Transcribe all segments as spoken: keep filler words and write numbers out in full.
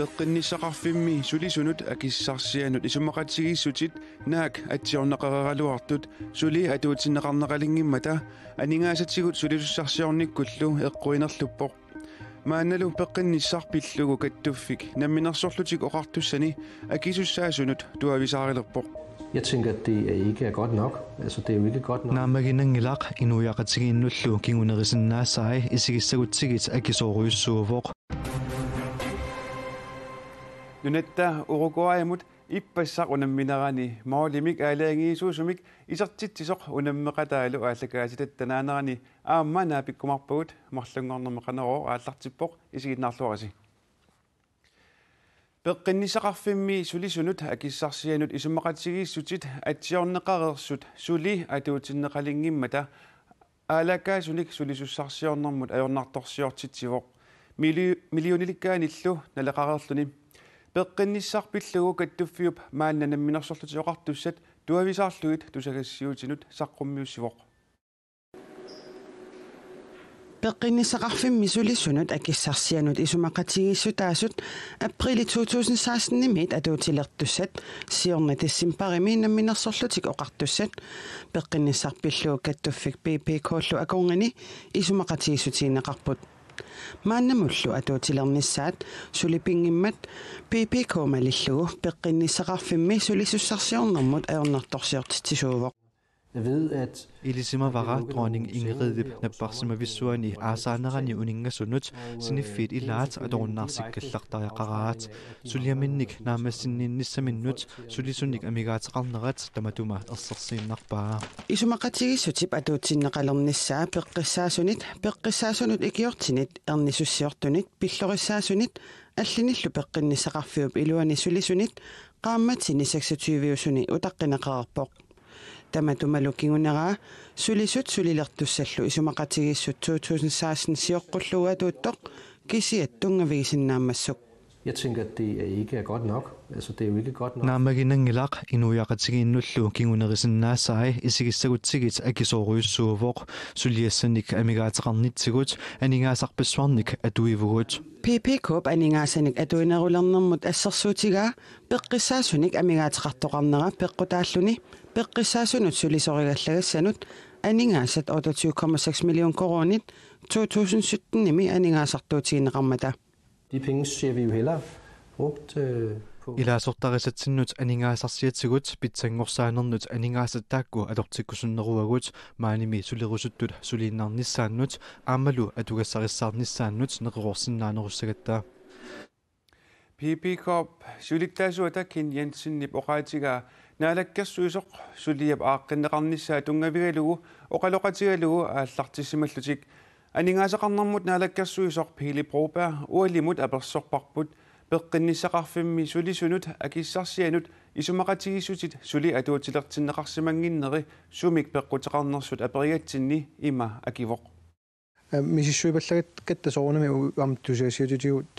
Peqqinnissaqarfimmi sulisunut akissarsianut isumaqatigiissutit naak atsiorneqareeraluartut suli atuutsinneqarneqalinngimmata aningaasatigut sulisussarsiornikkullu eqquinerluppoq. Maannalu peqqinnissaq pillugu kattuffik Namminersorlutik Oqartussani akisussaasunut tuavisaarilerpoq. Jeg tænker, at det ikke er godt nok. Altså, det er jo ikke godt nok. Naammaginanngilaq, inuiaqatigiinnullu kingunerisinnaasai isigissagutsigit akisoorujussuuvoq. Nunatta Uruguaymut ippassaq unamminerani målimik aalajangiisuusumik isertitsisoq unammeqataalu aallakaatitatta naanerani aamma naapikkumaarpagut. Marlunngornermi Qanorooq aallartippoq, isiginnaarluarisi. Peqqinnissaqarfimmi sulisunut akissarsianut isumaqatigiissutit atsiorneqareersut suli atuutsinneqalinngimmata aalaakaasunik sulisussarsiornermut ajornartorsiortitsivoq. Milli-, millionilikkaanillu naleqareerluni. Peqqinnissaq pillugu kattuffiup maanna Namminersorlutik Oqartussat tuavisaarlugit tusagassiuutinut saqqummiussivoq. Peqqinnissaqarfimmi sulisunut akissarsianut isumaqatigiissutaasut aprili to tusind seksten-imiit atuutilertussat siorna decembarimi Namminersorlutik Oqartussat peqqinnissaq pillugu kattuffik P P K-llu akornanni isumaqatigiissutigineqarput. Maannamullu atuutilernissaat suli pinngimmat P P K malillugu peqqinnissaqarfimmi sulisussarsiornermut ajornartorsiortitsisuuvoq. Jeg ved, at Ilisimavara dronning Ingridip napparsimavissuani aasaanerani uninngasunut siniffiit ilaat atorunnaarsikkallartariaqaraat. Suliaminnik naammassinniinnissaminnut sulisunik amigaateqarnerat tamatuma ersersiinnarpaa. Isumaqatigiissutip atuutsinneqalernissaa peqqissaasunit, peqqissaasunut ikiortinit, ernisussiortunit, pillorissaasunit, allinillu peqqinnissaqarfiup iluani sulisunit qaammatini seksogtyve-usuni utaqqineqareerpoq. Tamatumalu kinguneraa sulisut sulilertussallu isumaqatigiissut to tusind seksten sioqqullugu atuuttoq, kisiat tunngavigisinnaammassuk. Jeg tænker, at det ikke er godt nok. Altså, det er jo ikke godt nok. Naammaginanngilaq, inuiaqatigiinnullu kingunerisinnaasai isigissagutsigit akisoorujussuuvoq. Suliassanik amigaateqarnitsigut aningaasarpassuarnik atuivugut. P P K-p aningaasanik atuinerulernermut assersuutigaa peqqissaasunik amigaateqartoqarnera peqqutaalluni peqqissaasunut sulisorigallagassanut aningaasat otteogtyve komma seks million koruunit to tusind sytten-imi aningaasartuutigineqarmata. De penge ser vi jo hellere brugt øh, på. Ilaasortarisatsinnut aningaasarsiatigut pitsanngorsaanermut aningaasat taakku atortikkusunneruagut maanimi sulerusuttut suliinnarnissaannut aammalu atugassarissaarnissaannut neqeroorsinnaanerussagatta. P P K-p siulittaasuata Kim Jensenip oqaatigaa Naalakkersuisoq suliap aaqqinneqarnissaa tunngavigalugu oqaloqatigalugu aallartissimallutik. Aningaasaqarnermut naalakkersuisoq Pele Broberg ualimut apersorparput peqqinnissaqarfimmi sulisunut akissarsianut isumaqatigiissutit suli atuutilertinneqarsimannginneri sumik peqquteqarnersut aperigatsinni ima akivoq. Misissuipallagatta soorunami aamma tusagassiuutitigut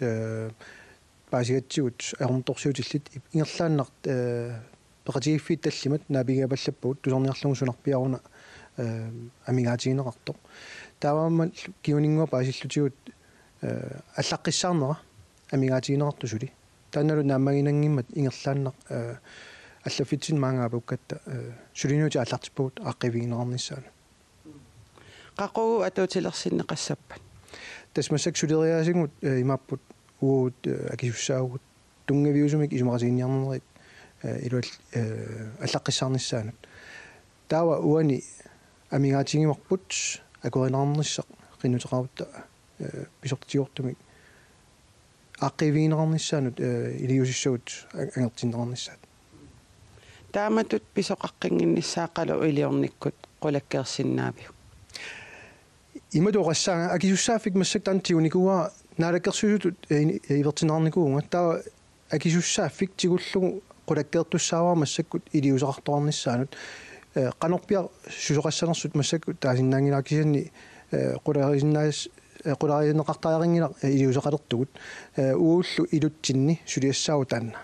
paasigatsigut ajornartorsiutillit ingerlaannaq peqatigiiffiit tallimat naapigiapallappagut tusarniarlugu sunarpiaruna amigaatigineqartoq. Taamaammat kinguninngua paasillutigut allaqqissaarnera amigaatigineqartoq suli. Taannalu naammaginanngimmat ingerlaannaq allaffitsinni maanga apuukkatta sulinuutit aallartippagut aaqqiivigineqarnissaanut. Qaqugu atuutilersinneqassappat? Tassa massakkut suleriaasagut imaapput uagut akisussaavugut tunngaviusumik isumaqatiginninniarnerit iluat allaqqissaarnissaannut. Taava uani amigaatigivarput akuerineqarnissaq qinnuteqarutta pisortatigoortumik aaqqiivigineqarnissaanut iliuusissagut angertinneqarnissaat. Taamatut pisoqaqqinnginnissaaqalu iliornikkut qulakkeersinnaaviuk? Imatut oqassaanga akisussaaffik massakkut taanna tigunikuuara naalakkersuisutut ivertinneqarnikuuvunga. Taava akisussaaffik tigullugu qulakkeertussaavara massakkut iliuuseqartoqarnissaanut. Qanorpiaq susoqassanersut massakkut taasinnaanngilara kisianni qularisinnaas- qularineqartariaqanngilaq iliuuseqalertugut. Uagullu ilutsinni suliassaavoq taanna.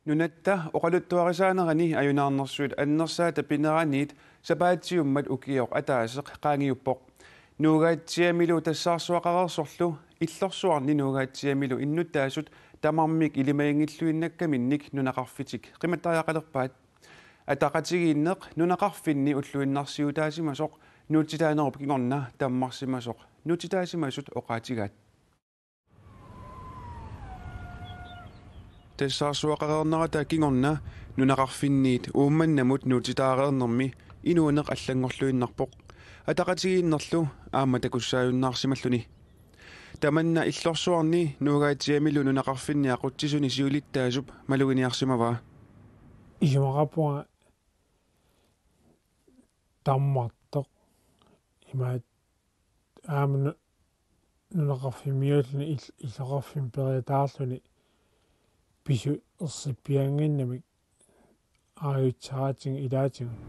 Nunatta oqaluttuarisaanerani ajunaarnersuit annersaata pineraniit sapaatiummat ukioq ataaseq qaangiuppoq. Nuugaatsiamilu tassaarsuaqareersorlu Illorsuarni Nuugaatsiamilu innuttaasut tamarmik ilimaginngilluinnakkaminnik nunaqarfitik qimattariaqalerpaat. Ataqatigiinneq nunaqarfinni ulluinnarsiutaasimasoq nuutsitaanerup kingorna tammarsimasoq nuutsitaasimasut oqaatigaat. Tassaarsuaqareernerata kingorna nunaqarfinniit Uummannamut nuutsitaareernermi inuuneq allanngorluinnarpoq. Ataqatigiinnerlu aamma takussaajunnaarsimalluni. Tamanna Illorsuarni Nuugaatsiamilu nunaqarfinni aqutsisuni siulittaasup maluginiarsimavaa. Isumaqarpunga tammartoq imaat aamma nu-, nunaqarfimmiuulluni ill-, illoqarfimmi periataarluni pisut ersippiannginnamik aajutsaatigut ilaatigut.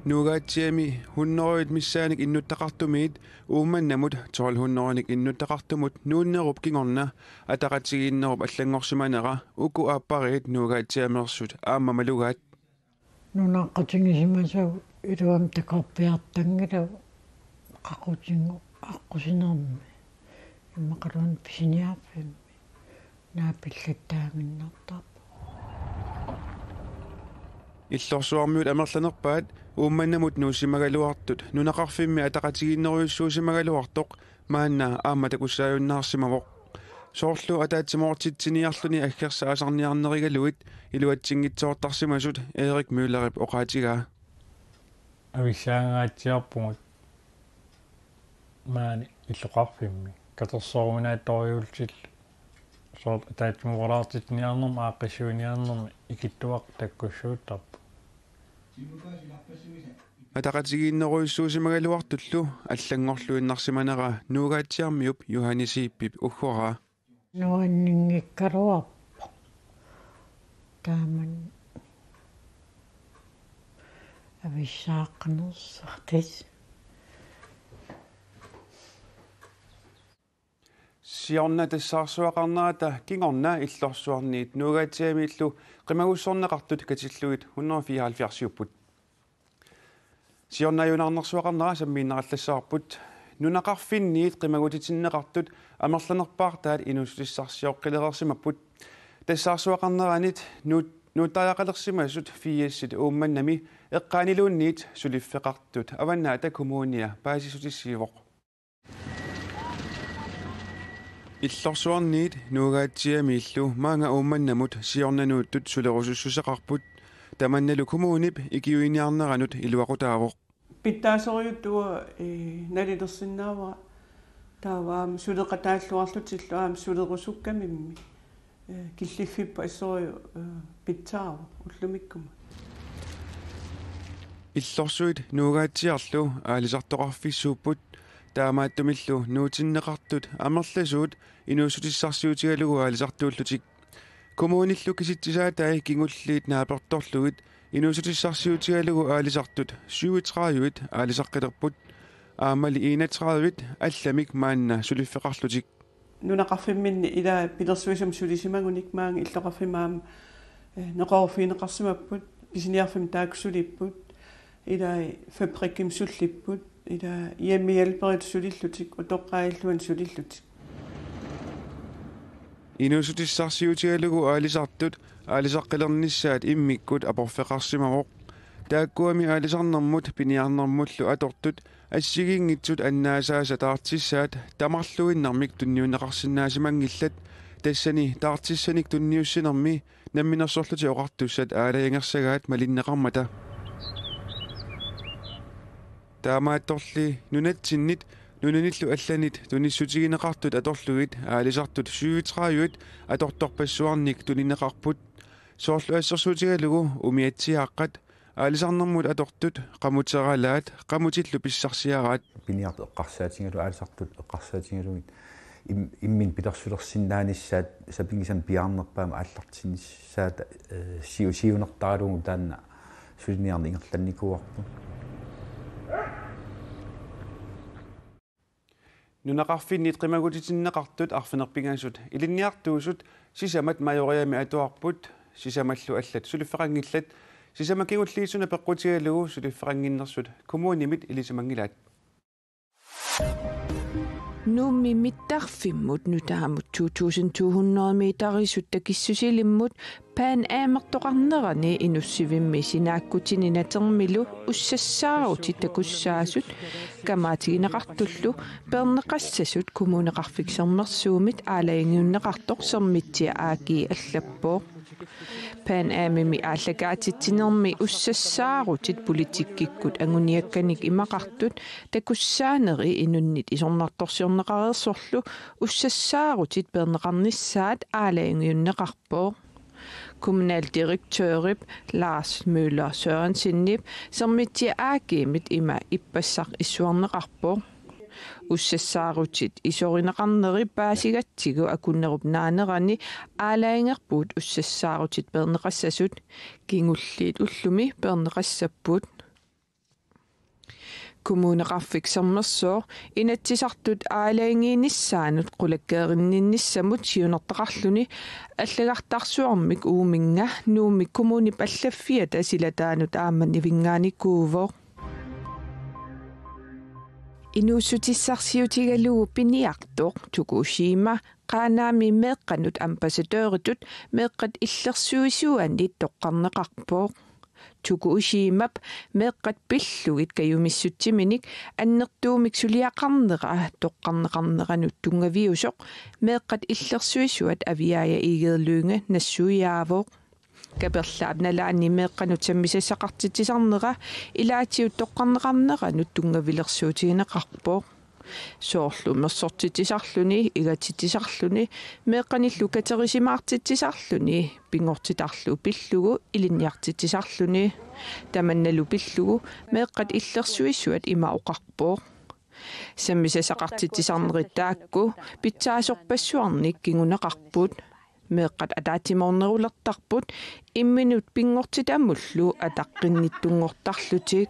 Nuugaatsiami hundredet missaannik innuttaqartumiit Uummannamut tolv hundredenik innuttaqartumut nuunnerup kingorna ataqatigiinnerup allanngorsimanera uku aappariit Nuugaatsiameersut aamma malugaat. Nunaqqutigisimasagut iluamik takorpiartanngilagut qaqutigut aqqusinermi. Immaqaluunniit pisiniarfimmi naapillattaaginnartarpoq. Illorsuarmiut amerlanerpaat Uummannamut nuussimagaluartut nunaqarfimmi ataqatigiinnerujussuusimagaluartoq maanna aamma takussaajunnaarsimavoq. Soorlu ataatsimoortitsiniarluni aggersaasarniarnerigaluit iluatsinngitsoortarsimasut Erik Møllerip oqaatigaa. Avissaangaatsiarpugut maani illoqarfimmi katersoruminaattoriullutillu soorlu ataatsimoortitsiniarnermi aaqqissuiniarnermi ikittuaqqat takkussuuttarput. Ataqatigiinnerujussuusimagaluartullu allanngorluinnarsimanera Nuugaatsiarmiup Johanne Zeebip uggoraa. Nuanninngikkaluarpoq. Taamani avissaaqqanersoq tassa. Siorna tassaarsuaqarnerata kingorna Illorsuarniit Nuugaatsiamiillu qimagussorneqartut katillugit hundrede fireoghalvfjerdsiupput. Siorna ajunaarnersuaqarnera sammiinnarallassavarput. Nunaqarfinniit qimagutitinneqartut amerlanerpaartaat inuussutissarsioqqilereersimapput. Tassaarsuaqarneranit nuut-, nuuttariaqalersimasut firsit Uummannami eqqaaniluunniit suliffeqartut Avannaata Kommunia paasissutissiivoq. Illorsuarniit Nuugaatsiamiillu maanga Uummannamut siorna nuuttut sulerusussuseqarput, tamannalu kommunip ikiuiniarneranut iluaqutaavoq. Pitsaasorujussuaq, eh, nalilersinnaavara taava aamma suleqataalluarlutillu aamma sulerusukkamimmi. Eh, killiffippoq assorujuk, eh, pitsaavoq ullumikkuma. Illorsuit Nuugaatsiarlu aalisartoqarfissuupput, taamaattumillu nuutinneqartut amerlasuut inuussutissarsiutigalugu aalisartuullutik. Kommunillu kisitsisaatai kingulliit naapertorlugit inuussutissarsiutigalugu aalisartut syvogtredive aalisaqqilerput, aammali enogtredive allamik maanna suliffeqarlutik. Nunaqarfimminni ilaa pilersuisumik sulisimagunik maanga illoqarfimmi aamma, eh, neqeruffigineqarsimapput, pisiniarfimmi taakku sulipput, ilaa fabrikkimi sullipput, ilaa hjemmehjælperit sulillutik, utoqqaat illuanni sulillutik. Inuussutissarsiutigalugu aalisartut aalisaqqilernissaat immikkut aporfeqarsimavoq. Taakkuami aalisarnermut piniarnermullu atortut assigiinngitsut annaasaasa taartissaat tamarluinnarmik tunniunneqarsinnaasimanngillat, tassani taartissanik tunniussinermi Namminersorlutik Oqartussat aalajangersagaat malinneqarmata. Taamaattorli nunatsinnit nunanillu allanit tunissutigineqartut atorlugit aalisartut syvogtredive atortorpassuarnik tunineqarput. Soorlu assersuutigalugu umiatsiaaqqat, aalisarnermut atortut qamuteralaat qamutillu pissarsiaraat. Piniartut eqqarsaatigalugu, aalisartut eqqarsaatigalugit im-, imminut pilersulersinnaanissaat sapinngisamik piaarnerpaamik aallartinnissaat, eh, siu-, siunertaralugu taanna suliniarneq ingerlannikuuarput. Nunaqarfinniit qimagutitinneqartut arfineq-pingasut ilinniartuusut sisamat Majoriami atuarput, sisamallu allat suliffeqanngillat, Sisamat kingulliit suna peqqutigalugu suliffeqannginnersut kommunimit ilisimanngilaat. Nuummi mittarfimmut nutaamut to tusind to hundrede meterisut takissusilimmut Pan Amertoqarnerani inussivimmi sinaakkutini natermilu ussassaarutit takussaasut kamaatigineqartullu peerneqassasut Kommuneqarfik Sermersuumit aalajangiunneqartoq Sermitsiaq A/S allappoq. Pan Amimi aallakaatitsinermi ussassaarutit politikkikkut anguniakkanik imaqartut takussaaneri inunnit isornartorsiorneqareersorlu ussassaarutit peerneqarnissaat aalajangiunneqarpoq. Kommunaldirektørip Lars Møller Sørensenip Sermitsiaq A/S-imit ima ippassaq issuarneqarpoq. Ussassaarutit isorineqarneri paasigatsigu akunnerup naanerani aalajangerpugut ussassaarutit peerneqassasut, kingulliit ullumi peerneqassapput. Kommuneqarfik Sermersooq Inatsisartut aalajangiinissaannut qulakkeerinninnissamut siunertaqarluni allagartarsuarmik uuminnga Nuummi Kommunip allaffiata silataanut aamma nivinngaanikuuvoq. Inuussutissarsiutigalugu piniartoq Tokushima Qaanaami meeqqanut ambassadøritut meeqqat illersuisuanit toqqarneqarpoq. Tokushimap meeqqat pillugit kajumissutsiminik annertuumik suliaqarnera toqqarneqarneranut tunngaviusoq meeqqat illersuisuat Aviaja Egede Lynge nassuiaavoq. Kaperlaap nalaani meeqqanut sammisassaqartitsisarnera ilaatigut toqqarneqarneranut tunngavilersuutigineqarpoq. Soorlu mersortitsisarluni, igatitsisarluni, meeqqanillu katerisimaartitsisarluni, pinngortitarlu pillugu ilinniartitsisarluni. Tamannalu pillugu meeqqat illersuisuat ima oqarpoq: Sammisassaqartitsisarnerit taakku pitsaasorpassuarnik kinguneqarput. Meeqqat ataatsimoornerulertarput imminut pinngortitamullu ataqqinnittunngortarlutik.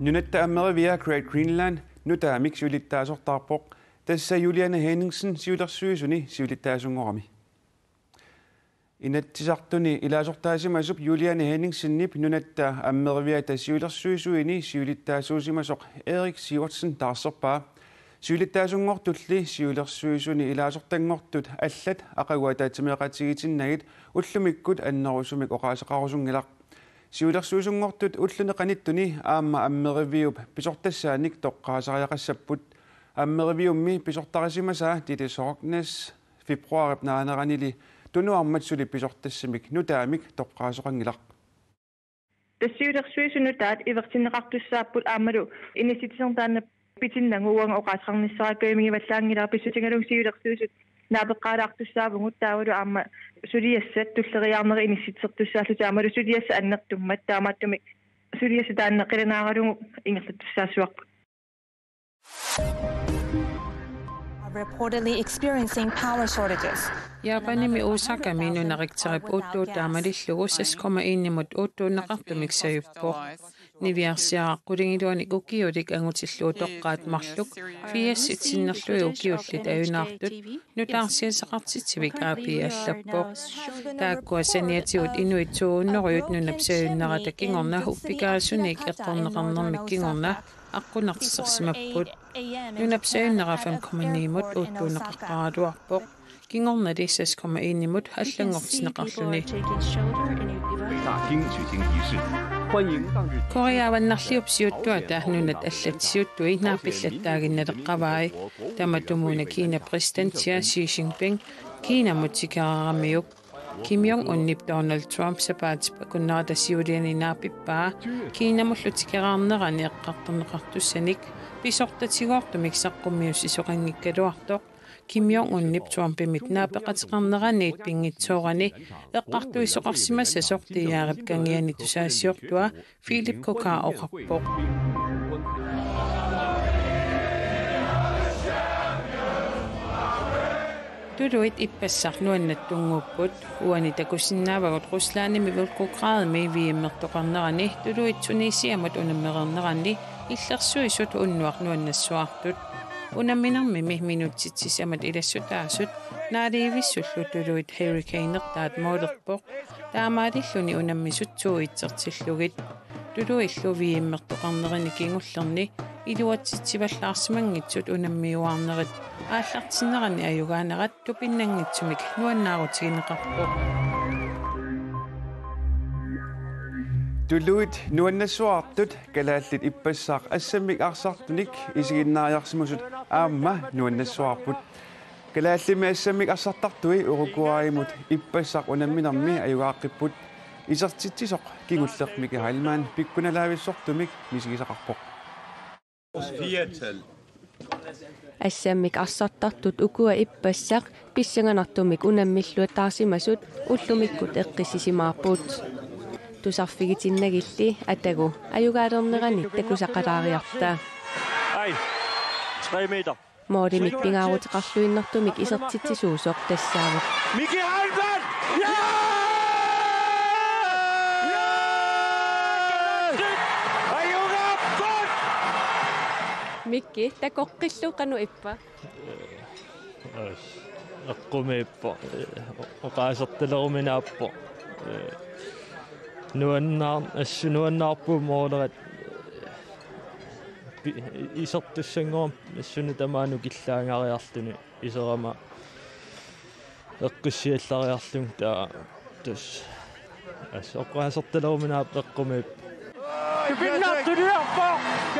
Nunatta Ammerivia Great Greenland nutaamik siulittaasortaarpoq, tassa Juliane Henningsen siulersuisuni siulittaasunngorami. Inatsisartuni ilaasortaasimasup Juliane Henningsenip Nunatta Ammeriviata siulersuisuini siulittaasuusimasoq Erik Sivertsen taarserpaa. Siulittaasunngortulli siulersuisuni ilaasortanngortut allat aqagu ataatsimeeqatigiinnagit ullumikkut annerusumik oqaaseqarusunngilaq. Siulersuisunngortut ulluni qanittuni aamma Ammeriviup pisortassaanik toqqaasariaqassapput. Ammeriviummi pisortarisimasaa Ditte Sorknes februarip naaneranili tunuarmat suli pisortassamik nutaamik toqqaasoqanngilaq. Tassa siulersuisut nutaat ivertinneqartussaapput aammalu inissitsisarneq taanna pitinnagu uanga oqaaseqarnissara kajumigivallaanngilara pissutigalugu siulersuisut naapeqqaalaartussaavugut taavalu aamma suliassat tulleriiaarnerit inissitsisortussaallutik aammalu suliassat annertummat taamaattumik suliassat taanna qilanaaralugu ingerlattussaassavarput. Are reportedly experiencing power shortages. Japanimi Osakami nuna Richterip uuttuut taamalillugu seks komma enimut uuttuunneqartumik sajuppoq. Niviarsiaraq qulingiluanik ukiulik angutillu utoqqaat marluk firsit sinnerlugit ukiullit ajunaartut nutaarsiassaqartitsivik A P allappoq. Taakkua saniatigut inuit to hundredet nunap sajunnerata kingorna uppikaasuniit eqqorneqarnermik kingorna aqqunartisersimapput. Nunap sajunnera fem komma nimut uuttuunneqaqqaaraluarpoq. Kingornali seks komma enimut allanngortinneqarluni. Korea Avannarliup siuttuata nunat allat siuttui naapillattaaginnaleqqavai. Tamatumuuna Kina præsidentia Xi Jinping Kinamut tikeraaramiuk. Kim Jong-unip Donald Trump sapaatip akunnerata siuliani naapippaa Kinamullu tikeraarnerani eqqartorneqartussanik pisortatigoortumik saqqummiussisoqanngikkaluartoq. Kim Jong-unip Trumpimit naapeqateqarneraniit pinngitsoorani eqqartuisoqarsimassasoq DR-ip kangiani tusagassiortua Philip Koka oqarpoq. Tuluit ippassaq nuannattunnguupput. Uani takusinnaavagut Ruslandimi Volgogradimi V M-ertoqarnerani tuluit Tunisiamut unammereernerani illersuisut unnuaq nuannassuartut. Unamminermimi minutsit sisamat ilassutaasut naaliivissullu tuluit hurricanertaat målerpoq. Taamaalilluni unammisut to-itsertillugit. Tuluillu V M-ertoqarnerini kingullerni iluatsitsivallaarsimanngitsut unammiuaarnerit aallartinnerani ajugaanerat tupinnanngitsumik nuannaarutigineqarpoq. Tuluit nuannaarsuartut kalaallit ippassaq assammik arsartunik isiginnaariarsimasut aamma nuannaarsuarput. Kalaallimmi assammik arsartartui Uruguaymut ippassaq unamminermi ajugaaqipput. Isertitsisoq kingulleq Miki Heilmann pikkunalaavissortumik misigisaqarpoq. Assammik arsartartut ukua ippassaq pissanganartumik unammilluattaarsimasut ullumikkut eqqissisimaarput. Tusarfigitinnagilli atagu ajugaalernerani takusaqalaariarta. Ai, tre meter. Målimik pingaaruteqarluinnartumik isertitsisuusoq tassaavoq. Miki Heilmann! Ja! Ja! Ajugaappoq! Miki, takoqqillu qanoq ippa? As, eqqumiippoq. Oqaasertaleruminaappoq. Nuannaar-, assut nuannaarpugut målerit. Pi-, isertussanngormat assut tamaani killaangariarluni iserama eqqissiallariarlunga taava tassa. As oqaasertaleruminaappoq eqqumiippoq.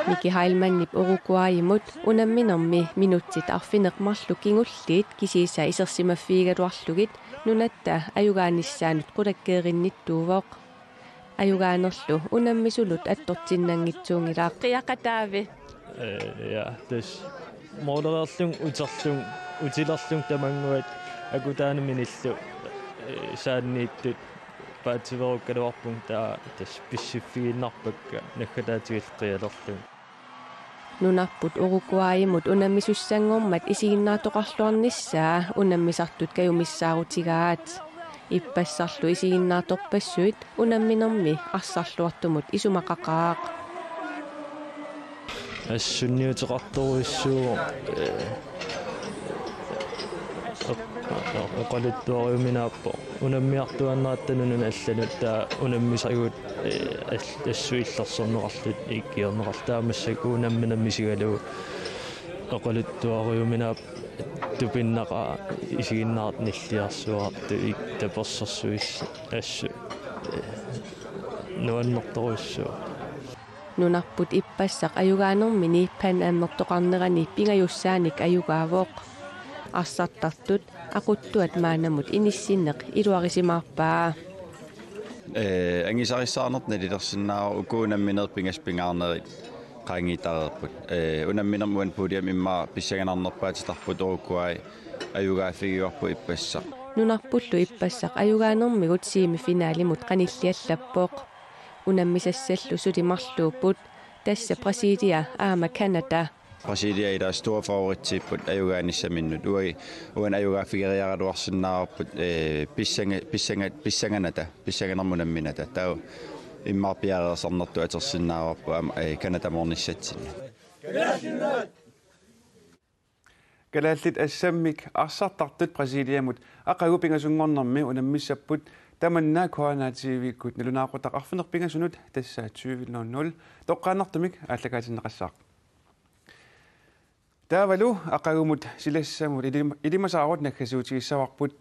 Miki Heilmannip Uruguaymut unamminermi minutsit arfineq-marluk kingulliit kisiisa isersimaffigigaluarlugit nunatta ajugaanissaanut qulakkeerinnittuuvoq. Ajugaanerlu unammisunut attortinnanngitsuunngilaq. Qiaqataavi. Ee, ja, tassa målereerlunga uterlunga, utilerlunga tamannguaq akutaanut minillu, ee, saanniittut paatsiveerukkaluarpunga taava tassa pissiffigiinnarpakka naggataatigillu qialerlunga. Nunarput Uruguaymut unammisussanngormat isiginnaartoqarluarnissaa unammisartut kajumissaarutigaat. Ippassarlu isiginnaartorpassuit unamminermi arsarluartumut isumaqaqaaq. Assunniuteqartorujussuuvoq, ee, oq-, oq-, oqaluttuariuminaappoq. Unammiartuaannaratta nunanut allanut taava unammisagut, ee, al-, assut illersorneqarlutik ikiorneqarlutik taava massakkut unamminermi isigalugu oqaluttuariuminaappoq. Tupinnaqaaq isiginnaartut nilliarsuartut ik-, tapersersuisut assut, ee, nuannertorujussuuvoq. Nunarput ippassaq ajugaanermini Pan Am-ertoqarnerani pingajussaanik ajugaavoq. Arsartartut aquttuat maannamut inissinneq iluarisimaarpaa. Ee, angisarissaarnertut nalilersinnaavoq uku unamminerit pingasut pingaarnerit qaangiittareerput. Ee, unamminermi uani podiumi immaqa pissanganarnerpaatitarput Uruguay ajugaaffigivarput ippassaq. Nunarpullu ippassaq ajugaanermigut semifinalimut qanilliallappoq. Unammisassallu suli marluupput, tassa Brasilia aamma Canada. Brasilia ila store favoritsiipput ajugaanissaminnut. Uai-, uani ajugaaffigeriaraluarsinnaavarput, ee, pissanga-, pissanga-, pissanganata, pissanganermut unamminata. Taava immaqa piareersarnertut atorsinnaavarput aamma, ee, Canadamoornissatsinnut. Kalaallit assammik arsartartut Brasiliamut aqagu pingasunngornermi unammissapput tamanna K N R T V-kkut nalunaaqutaq arfineq-pingasunut tassa tyve nul nul toqqaannartumik aallakaatinneqassaaq. Taavalu aqagumut silassamut ilim-, ilimasaarut naggasiutigissavarput.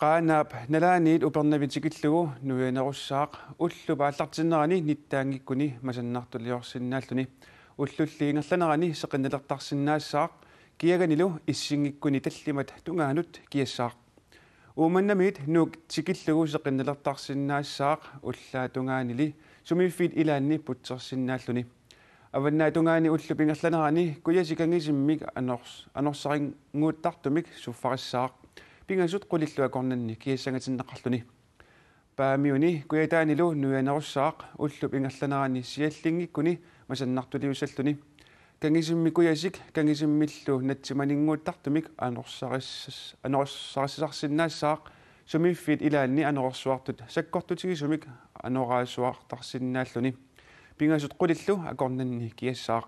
Qaanaap nalaaniit Upernavik tikillugu nuianerussaaq ullup aallartinnerani nittaanngikkuni masannartuliorsinnaalluni. Ullulli ingerlanerani seqinnalertarsinnaassaaq kiaganilu issinngikkuni tallimat tungaanut kiassaaq. Uummannamiit Nuuk tikillugu seqinnalertarsinnaassaaq ullaap tungaanili sumiiffiit ilaanni putsersinnaalluni. Avannaata tungaani ullup ingerlanerani kujasik kangisimmik anors-, anorsarinnguuttartumik suffarissaaq. Pingasut qulillu akornanni kiassangatinneqarluni. Paamiuni kujataanilu nuianerussaaq ullup ingerlanerani siallinngikkuni masannartuliussalluni. Kangisimmik kujasik kangisimmillu natsimaninnguuttartumik anorsaris-, anorsarissarsinnaassaaq sumiiffiit ilaanni anorersuartut sakkortutigisumik anoraasuartarsinnaalluni. Pingasut qulillu akornanni kiassaaq.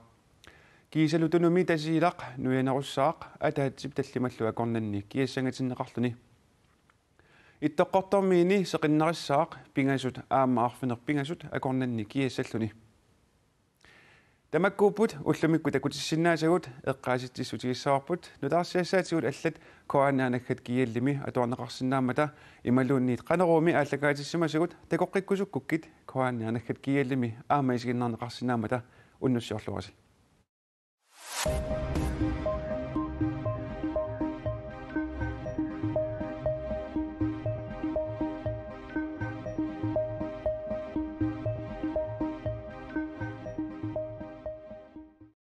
Kiisalu Tunumi Tasiilaq nuianerussaaq ataatsip tallimallu akornanni kiassangatinneqarluni. Ittoqqortoormiini seqinnarissaaq pingasut aamma arfineq-pingasut akornanni kiassalluni. Tamakkuupput ullumikkut takutissinnaasagut, eqqaasitsissutigissavarput nutaarsiassaatigut allat K N R naggat G L-imi atuarneqarsinnaammata imaluunniit Qanoroomi aallakaatissimasagut takoqqikkusukkukkit K N R naggat G L-imi aamma isiginnaarneqarsinnaammata unnussiorluarisi.